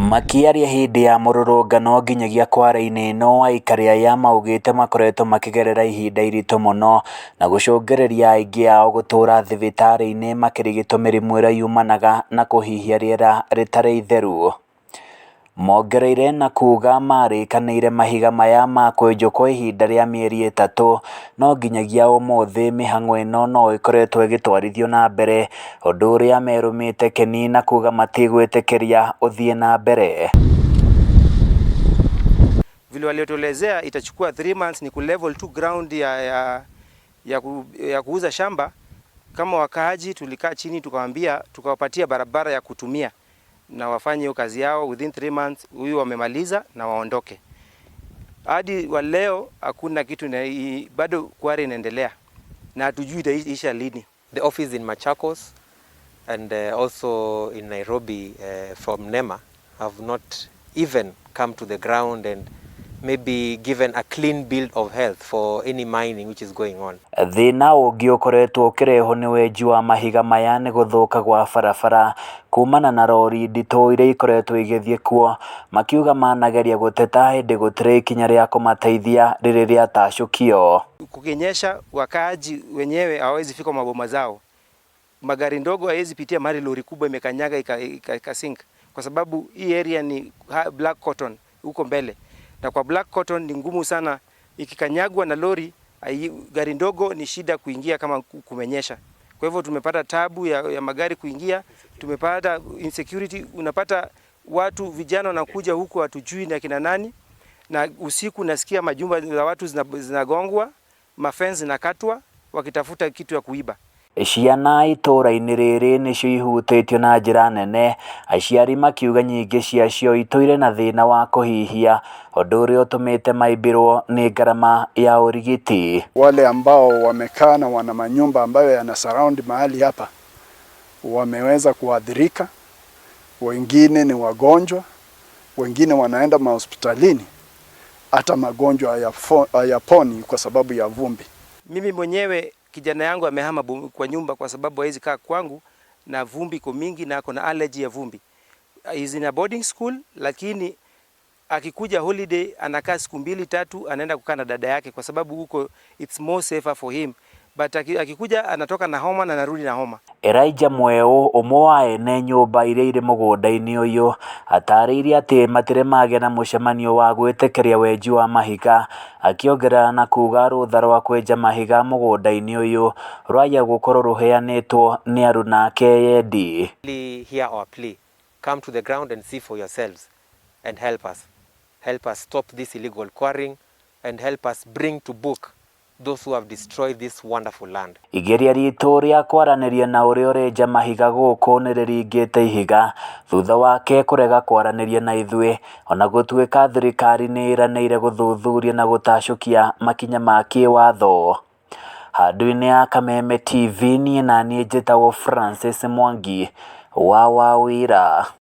Makĩaria hĩndĩ ya mũrũrũngano nginyagia kware-inĩ ĩno, aikari aya maugĩte makoretwo makĩgerera ihinda iritũ mũno na gũcũngĩrĩria aingĩ ao gũtũra thibitarĩ-inĩ makĩrigitwo mĩrimũ ĩrĩa yumanaga na kũhihia rĩera rĩtarĩ itheru. Mongereire na kuga marĩkanĩire mahiga maya ma kwenjwo kwa ihinda rĩa mĩeri 3 no nginyagia ũmũthĩ mĩhang'o ĩno no ĩkoretwo ĩgĩtwarithio na mbere, ũndũ ũrĩa merũmĩte kĩni na kuga matigwĩtĩkĩria ũthiĩ na mbere. Vile waliotuelezea itachukua 3 months ni ku level tu ground ya kuuza shamba. Kama wakaaji tulikaa chini tukawaambia, tukawapatia barabara ya kutumia na wafanye hiyo kazi yao within 3 months, huyu wamemaliza na waondoke. Hadi wa leo hakuna kitu na, bado quarry inaendelea na hatujui itaisha lini. The office in Machakos and also in Nairobi from NEMA have not even come to the ground and maybe given a clean bill of health for any mining which is going on. Thĩna ũngĩ ũkoretwo ũkĩrehwo nĩ wenji wa mahiga maya nĩ gũthũka gwa barabara kumana na rori nditũ iria ikoretwo igĩthiĩ kuo, makiuga manageria gũteta ĩndĩ gũtirĩ ikinya rĩa kũmateithia rĩrĩ rĩatacũkio. Kukinyesha wakaaji wenyewe hawawezi fika maboma zao, magari ndogo haiwezi pitia mahali lori kubwa imekanyaga ikasink, kwa sababu hii area ni black cotton huko mbele, na kwa black cotton ni ngumu sana ikikanyagwa na lori, gari ndogo ni shida kuingia kama kumenyesha. Kwa hivyo tumepata tabu ya magari kuingia, tumepata insecurity, unapata watu vijana wanakuja huku hatujui na kina nani, na usiku nasikia majumba za watu zinagongwa, mafence zinakatwa wakitafuta kitu ya kuiba. Ciana itũũra-inĩ rĩrĩ nĩcio ihutĩtio na njĩra nene, aciari makiuga nyingĩ ciacio itũire na thĩna wa kũhihia, ũndũ ũrĩa ũtũmĩte maimbĩrwo nĩ ngarama ya ũrigiti. Wale ambao wamekaa na wana manyumba ambayo yana surround mahali hapa wameweza kuathirika, wengine ni wagonjwa, wengine wanaenda mahospitalini, hata magonjwa hayaponi kwa sababu ya vumbi. Mimi mwenyewe kijana yangu amehama kwa nyumba kwa sababu hawezi kaa kwangu na vumbi iko mingi na ako na allergy ya vumbi. He's in a boarding school, lakini akikuja holiday anakaa siku 2-3, anaenda kukaa na dada yake kwa sababu huko it's more safer for him. But akikuja anatoka na homa na anarudi na homa. Elijah Mweu ũmwe wa ene nyũmba iria irĩ mũgũnda-inĩ ũyũ atarĩirie atĩ matirĩ magĩa na mũcemanio wa gwĩtĩkĩria wenji wa mahiga, akĩongerera na kuga rũtha rwa kwenja mahiga mũgũnda-inĩ ũyũ rwaya gũkorwo rũheanĩtwo nĩ aruna ake yendi. Hear our plea. Come to the ground and see for yourselves and help us. Help us stop this illegal quarrying and help us bring to book those who have destroyed this wonderful land. Igeria ritũ rĩa kwaranĩria na ũrĩa ũrenja mahiga gũkũ nĩ rĩringĩte ihiga thutha wake kũrega kwaranĩria na ithuĩ, ona gũtuĩka thirikari nĩ ĩranĩire gũthuthuria na gũtacũkia makinya ma kĩwatho. Handũ-inĩ ya Kameme TV niĩ naniĩ njĩtagwo Francis Mwangi wa Wawira.